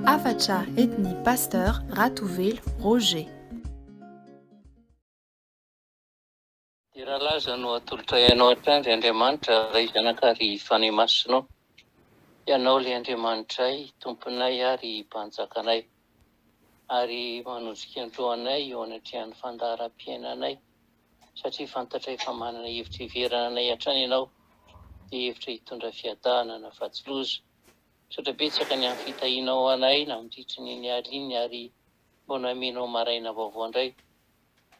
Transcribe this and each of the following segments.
Hafatra entin'ny Pasteur Ratovelo Roger. Dera laza no atolotray Anao hatrany ry Andriamanitra Ray Zanaka ary Fanahy Masina ô. Ianao ilay Andriamanitray, Tomponay ary Mpanjakanay. Ary manondrika ny lohanay eo anatrehan'ny fandaharam-piainanay satria fantatray fa manana hevitra hiverana anay hatrany Ianao, dia hevitra hitondra fiadanana fa tsy loza. Misaotra betsaka ny amin'ny fitahianao anay nandritry ny iny alina iny ary mbo namenao maraina vaovao indray.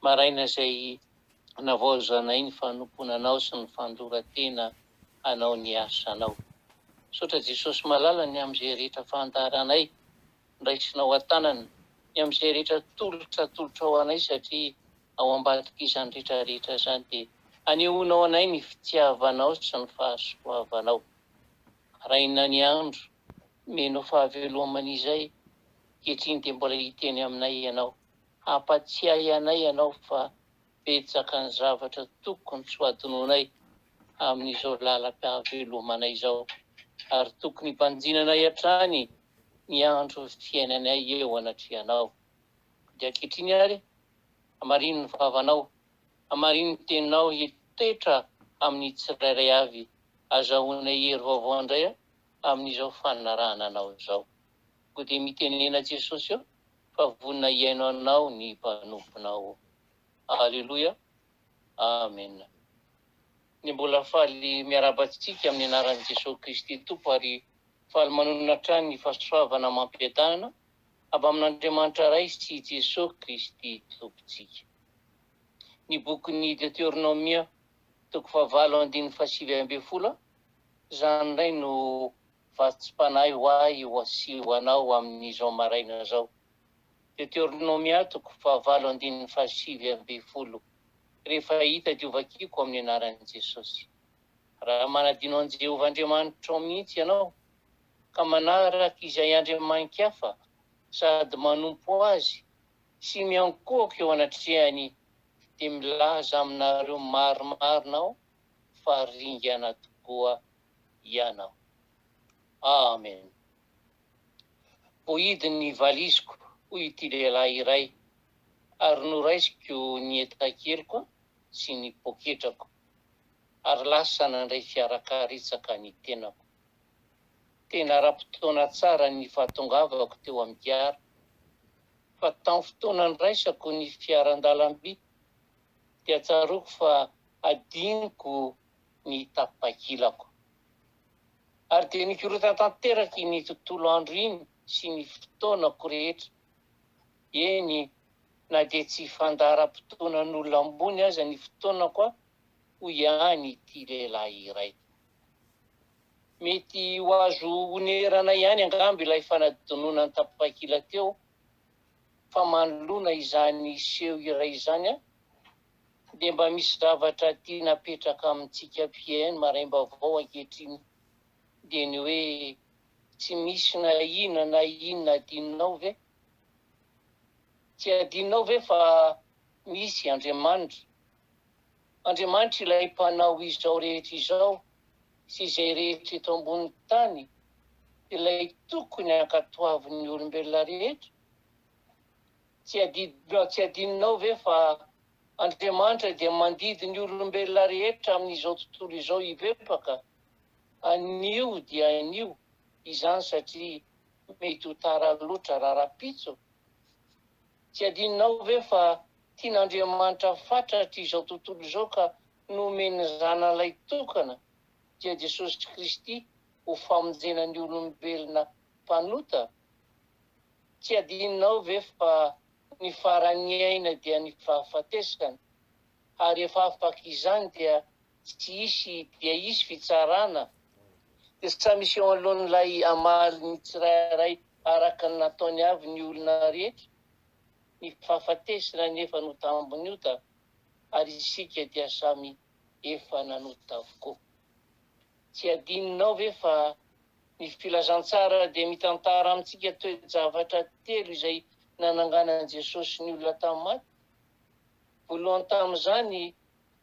Maraina izay navaozanay ny fanompoana Anao sy ny fanoloran-tena hanao ny asanao. Misaotra Jesosy malala ny amin'izay rehetra fandaharanay raisinao an-tanana, ny amin'izay rehetra tolotra atolotrao anay satria ao ambadik'izany rehetra rehetra izany dia anehoanao anay ny fitiavanao sy ny fahasoavanao. Raina ny andro, omenao fahavelomana izay, ankehitriny dia mbola hiteny aminay Ianao, hampatsiahy anay Ianao fa betsaka ny zavatra tokony tsy ho adinoinay amin'izao lalam-pahavelomanay izao ary tokony hibanjinanay hatrany ny andro fiainanay eo anatrehanao. Dia ankehitriny ary, hamarino ny vavanao, hamarino ny teninao hitoetra amin'ny tsirairay avy azahoanay hery vaovao indray amin'izao fanarahana anao izao. Koa dia mitenena Jesosy ô, fa vonona hihaino anao ny mpanomponao. Aleloia. Amen. Ny mbola faly miarahaba antsika amin'ny anaran'i Jesosy Kristy Tompo ary faly manonona hatrany ny fahasoavana amam-piadanana avy amin'Andriamanitra Ray sy Jesosy Kristy Tompontsika. Ny bokin'ny Deoteronomia toko fahavalo andininy fahasivy ambin'ny folo izany indray no vatsim-panahy ho ahy sy ho anao amin'izao maraina izao. Deoteronomia toko fahavalo andininy fahasivy ambin'ny folo. Rehefa hita dia hovakiko amin'ny anaran'i Jesosy. Raha manadino an'i Jehovah Andriamanitrao mihitsy ianao, ka manaraka izay andriamani-kafa sady manompo azy sy miankohoka eo anatrehany, dia milaza aminareo marimarina aho fa ringana tokoa ianao. Amen. Voahidy ny valiziko, hoy ity lehilahy iray, ary noraisiko ny entakeliko sy ny poketrako, ary lasa nandray fiarakaretsaka ny tenako. Tena ara-potoana tsara ny fahatongavako teo amin'ny gara, fa tamin'ny fotoana niraisako ny fiaran-dalamby dia tsaroako fa hadinoko ny tapakilako. Ary dia nikorontana tanteraka iny tontolo andro iny sy ny fotoanako rehetra. Eny, na dia tsy fandaharam-potoanan'olona ambony aza ny fotoanako, hoy ihany ity lehilahy iray. Mety ho azo onerana ihany angamba ilay fanadinoana ny tapakila teo, fa manoloana izany seho iray izany dia mba misy zavatra tiana apetraka amintsika mpihaino maraim-baovao ankehitriny dia ny hoe tsy misy na inona na inona adinonao ve? Tsy adinonao ve fa misy Andriamanitra? Andriamanitra ilay mpanao izao rehetra izao sy izay rehetra eto ambonin'ny tany, ilay tokony hankatoavin'ny olombelona rehetra? Tsy tsy adinonao ve fa Andriamanitra dia mandidy ny olombelona rehetra amin'izao tontolo izao hibebaka? Anio dia anio izany satria mety ho tara loatra rahampitso. Tsy adinonao ve fa tian'Andriamanitra fatratra izao tontolo izao ka nomeny Zanalay tokana dia Jesosy Kristy ho famonjena ny olombelona mpanota? Tsy adinonao ve fa ny faran'ny aina dia ny fahafatesana, ary efa afaka izany dia tsy hisy dia hisy fitsarana? Dia samy hisy eo anoloan'ilay hamaly ny tsirairay araka ny nataony avy ny olona rehetra. Ny fahafatesana anefa no tambin'ny ota, ary isika dia samy efa nanota avokoa. Tsy adinonao ve fa ny filazantsara dia mitantara amintsika toe-javatra telo izay nananganan'i Jesosy ny olona tamin'ny maty? Voalohany tamin'izany,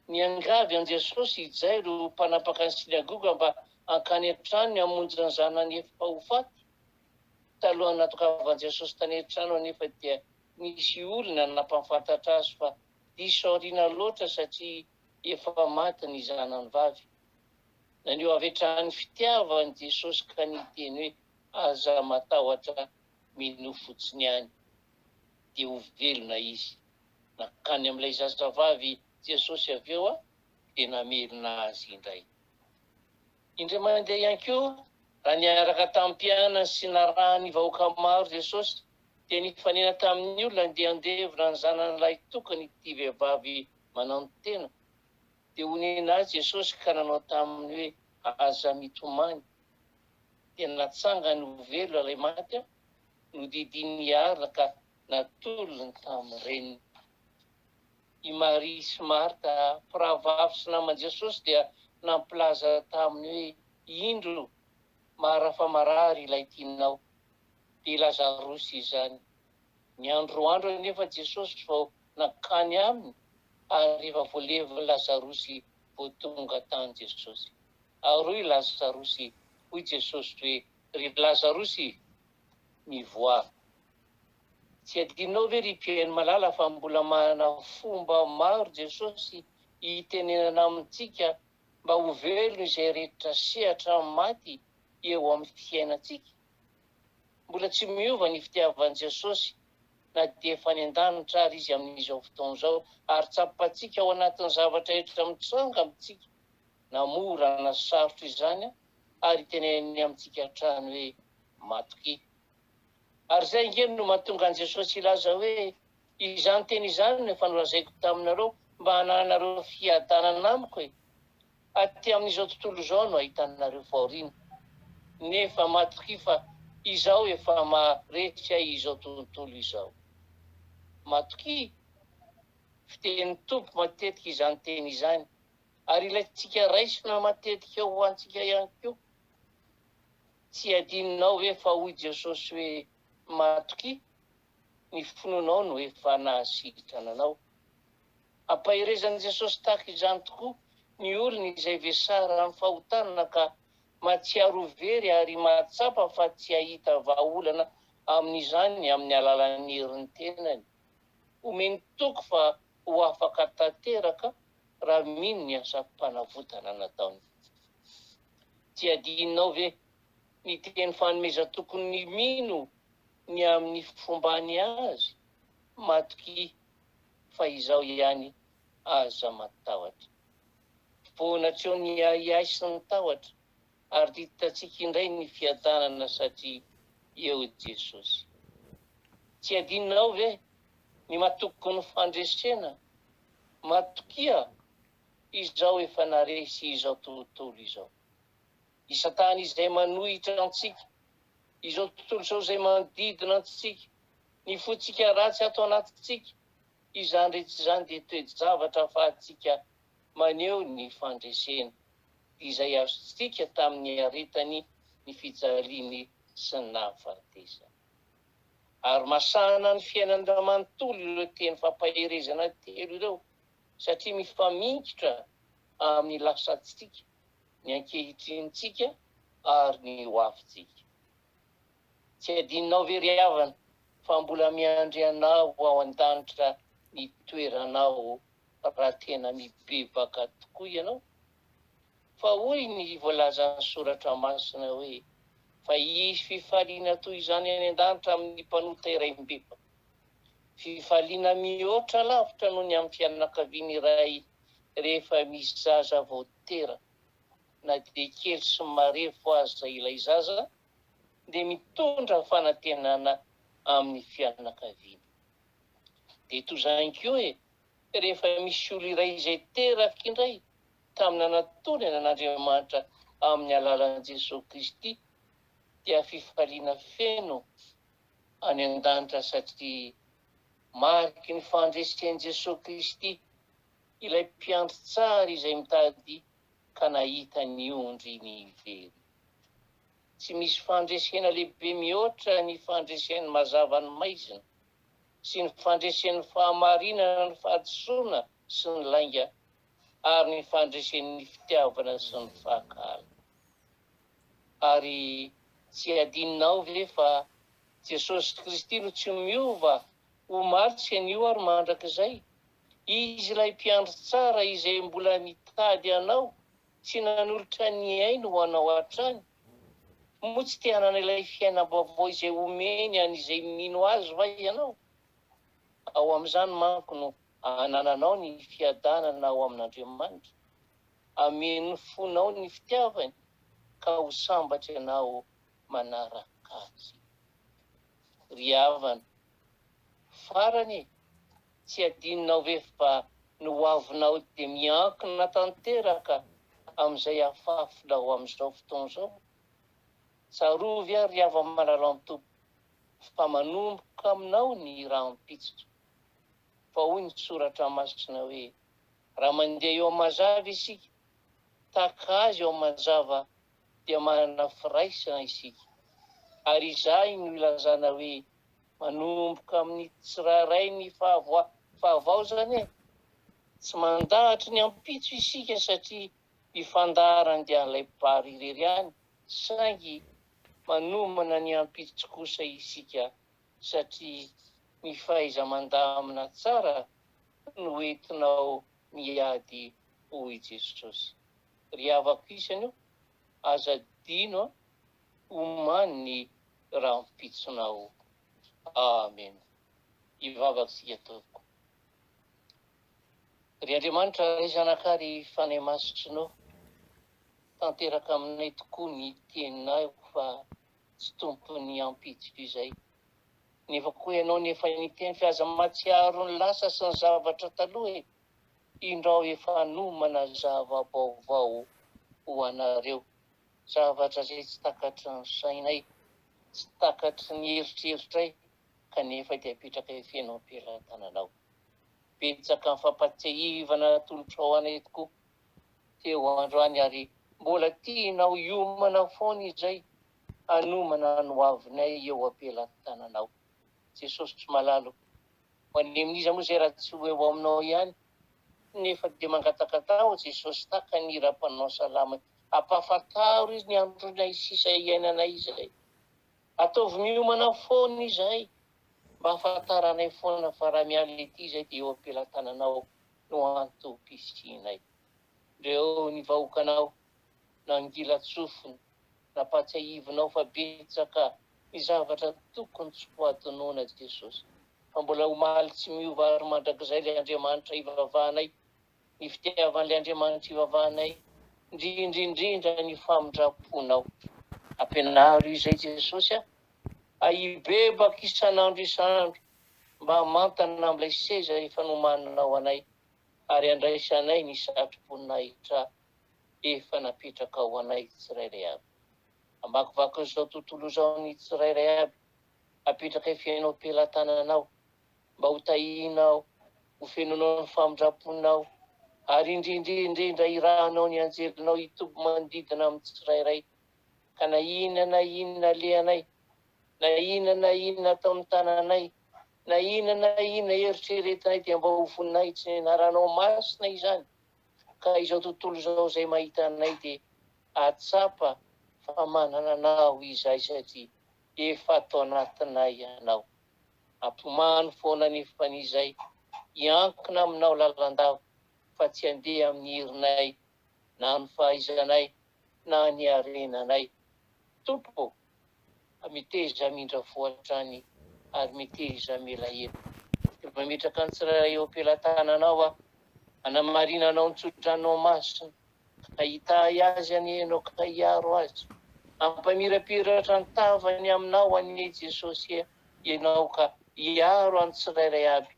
niangavy an'i Jesosy i Jairo mpanapaka ny synagoga mba hankany an-tranony hamonjy ny zanany efa ho faty. Talohan'ny nahatongavan'i Jesosy tany an-trano anefa dia nisy olona nampahafantatra azy fa diso aoriana loatra satria efa maty ny zanany vavy. Naneho avy hatrany fitiavany Jesosy ka niteny hoe, Aza matahotra, minoa fotsiny ihany, dia ho velona izy. Nankany amin'ilay zazavavy Jesosy avy eo dia namelona azy indray. Indray mandeha ihany koa, raha niaraka tamin'ny mpianany sy narahan'ny vahoaka maro Jesosy, dia nifanena tamin'ny olona andeha handevina ny zanany lahitokany ity vehivavy mananotena. Dia onena azy Jesosy ka nanao taminy hoe, Aza mitomany. Dia natsangany ho velona ilay maty, nodidiany hiarina ka natolony tamin'ny reniny. I Maria sy Marta, mpirahavavy sy naman'i Jesosy dia nampilaza taminy hoe, Indro, mara fa marary ilay tianao. Dia i Lazarosy izany. Niandroandro anefa Jesosy vao nankany aminy, ary rehefa voalevin'i Lazarosy vao tonga tany Jesosy. Ary hoy Lazarosy, hoy Jesosy hoe, Ry Lazarosy, mivoaha. Tsy adinonao ve ry mpihaino malala fa mbola manana fomba maro Jesosy hitenenana amintsika mba ho velona izay rehetra sehatra maty eo amin'ny fiainantsika? Mbola tsy miova ny fitiavan'i Jesosy na dia efa any an-danitra ary Izy amin'izao fotoana izao ary tsapantsika ao anatin'ny zavatra rehetra mitranga amintsika na mora na sarotra izany ary itenenany amintsika hatrany hoe matokia. Ary izay ange no mahatonga an'i Jesosy hilaza hoe, Izany teny izany no efa nolazaiko taminareo mba hanananareo fiadanana amiko e! Aty amin'izao tontolo izao no ahitanareo fahoriana. Nefa matokia fa Izaho efa maharesy ahy izao tontolo izao. Matokia! Fitenin'ny Tompo matetika izany teny izany, ary ilaintsika raisina matetika ho antsika ihany koa. Tsy adinonao ve fa hoy Jesosy hoe matokia, ny finoanao no efa nahasitrana anao. Ampaherezan'i Jesosy tahaka izany tokoa ny olony izay vesaran'ny fahotana ka mahatsiaro ho very ary mahatsapa fa tsy hahita vahaolana amin'izany amin'ny alalan'ny herin'ny tenany. Omeny toky fa ho afaka tanteraka raha mino ny asam-panavotana nataony. Tsy adinonao ve ny teny fanomezan-tokin'ny mino ny amin'ny fombany azy? Matokia fa izaho ihany, aza matahotra. Foana hatreo ny ahiahy sy ny tahotra, ary hitantsika indray ny fiadanana satria eo Jesosy. Tsy adinonao ve ny matoky ny fandresena? Matokia Izao efa naresy izao tontolo izao. I Satana izay manohitra antsika, izao tontolo izao izay manodidina antsika, ny fontsika ratsy ato anatintsika, izany rehetra izany dia toe-javatra ahafahantsika maneho ny fandresena izay azontsika tamin'ny niaretany ny fijaliany sy ny nahafatesany. Ary masahana ny fiainana manontolo ireo teny fampaherezana telo ireo. satria mifamintotra amin'ny lasantsika, ny ankehitrinintsika ary ny hoavintsika. Tsy adinonao ve ry havana fa mbola miandry anao ao an-danitra ny toeranao raha tena mibebaka tokoa ianao? Fa hoy ny voalazan'ny Soratra Masina hoe, Fa hisy fifaliana toy izany any an-danitra amin'ny mpanota iray mibebaka. Fifaliana mihoatra lavitra noho ny amin'ny fianakaviana iray rehefa misy zaza vao teraka. Na dia kely sy marefo aza ilay zaza dia mitondra fanantenana amin'ny fianakaviana. Dia toy izany koa e, rehefa misy olona iray izay teraka indray tamin'ny nanatonany an'Andriamanitra amin'ny alalan'i Jesoa Kristy dia fifaliana feno any an-danitra satria mariky ny fandresen'i Jesoa Kristy, ilay mpiandry tsara izay mitady ka nahita ny ondry nivery. Tsy misy fandresena lehibe mihoatra ny fandresen'ny mazava ny maizina, sy ny fandresen'ny fahamarinana ny fahadisoana sy ny lainga, ary ny fandresen'ny fitiavana sy ny fankahalana. Ary tsy adinonao ve fa. Jesosy Kristy no tsy miova omaly sy anio ary mandrakizay. Izy ilay Mpiandry tsara izay mbola mitady anao sy nanolotra ny ainy ho anao hatrany. Moa tsy te hanana ilay fiainam-baovao izay omeny an'izay mino Azy va ianao? Ao amin'izany manko no anananao ny fiadanana ao amin'Andriamanitra. Hameno ny fonao ny fitiavany ka ho sambatra ianao manaraka Azy. Ry havana, farany e, tsy adinonao ve fa ny hoavinao dia miankina tanteraka amin'izay afafinao amin'izao fotoana izao? Tsarovy ary ry hava-malala ao amin'ny Tompo fa manomboka aminao ny rahampitso. Fa hoy ny Soratra Masina hoe, Raha mandeha eo amin'ny mazava isika, tahaka Azy eo amin'ny mazava, dia manana firaisana isika. Ary izay no ilazana hoe manomboka amin'ny tsirairay ny fahavaozana e! Tsy mandahatra ny ampitso isika satria ny fandaharany dia an'ilay Mpahary irery ihany, saingy manomana ny ampitso kosa isika satria ny fahaiza-mandamina tsara no entinao miady hoy Jesosy. Ry havako isany o, aza adino an, omany ny rahampitsonao. Amen. Hivavaka isika tompoko. Ry Andriamanitra Ray Zanaka ary Fanahy Masina o, tanteraka aminay tokoa ny teninao fa tsy tompon'ny ampitso izay. Nefa koa ianao nefa niteny fa aza mahatsiaro ny lasa sy ny zavatra taloha e. Indrao efa hanomana zava-baovao ho anareo, zavatra izay tsy takatry ny sainay, tsy takatry ny eritreritray, kanefa dia apetrakay feno am-pelatananao. Betsaka ny fampatsiahivana natolotrao anay tokoa teo androany ary mbola tianao hiomana foana izay hanomana ny hoavinay eo am-pelatananao. Jesosy malala o! Ho any amin'iza moa izay raha tsy ho eo aminao ihany? Nefa dia mangataka tao Jesosy tahaka ny hira mpanao salamo Ampahafantaro izy ny andronay sisa iainanay izay. Ataovy miomana foana izahay mba hahafantaranay foana fa raha miala ety izay dia eo am-pelatananao no antom-pisianay. Ndreo ny vahoakanao nangilan-tsofina Nampahatsiahivinao fa betsaka ny zavatra tokony tsy ho adinoina Jesosy. Fa mbola omaly tsy miova ary mandrakizay ilay Andriamanitra ivavahanay, ny fitiavan'ilay Andriamanitra ivavahanay, indrindra indrindra ny famindram-ponao. Ampianaro izay Jesosy a! Hibebaka isan'andro isan'andro mba hamantana amin'ilay seza efa nomaninao anay ary handraisanay ny satroboninahitra efa napetraka ho anay tsirairay avy. Hamakivakin'izao tontolo izao ny tsirairay avy, apetrakay feno am-pelatananao, mba ho tahianao, ho fenonao ny famindram-ponao, ary indrindra indrindra hirahanao ny anjelinao hitoby manodidina amin'ny tsirairay, ka na inona na inona alehanay, na inona na inona ataon'ny tananay, na inona na inona eritreretinay dia mba ho voninahitry ny anaranao masina izany. Ka izao tontolo izao izay mahita anay dia hahatsapa fa manana anao izahay satria efa ato anatinay ianao. Ampomano foana anefa ny izay hiankina aminao lalandava fa tsy handeha amin'ny herinay na ny fahaizanay na ny harenanay. Tompo ô! Meteza hamindra fo hatrany ary meteza hamela heloka. Dia mametraka ny tsirairay eo am-pelatananao aho, hanamarinanao ny tsodranonao masina, ka hitahy azy anie ianao ka hiaro azy. Hampamirapiratra ny tavany aminao anie Jesosy ianao ka hiaro an'ny tsirairay aby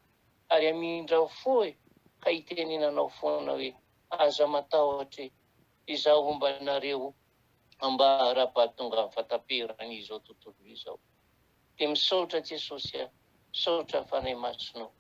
ary hamindra fo e, ka hitenenanao foana hoe, Aza matahotra e, izaho homba anareo ambara-pahatonga ny fahataperan'izao tontolo izao. Dia misaotra Jesosy a, misaotra Fanahy Masinao.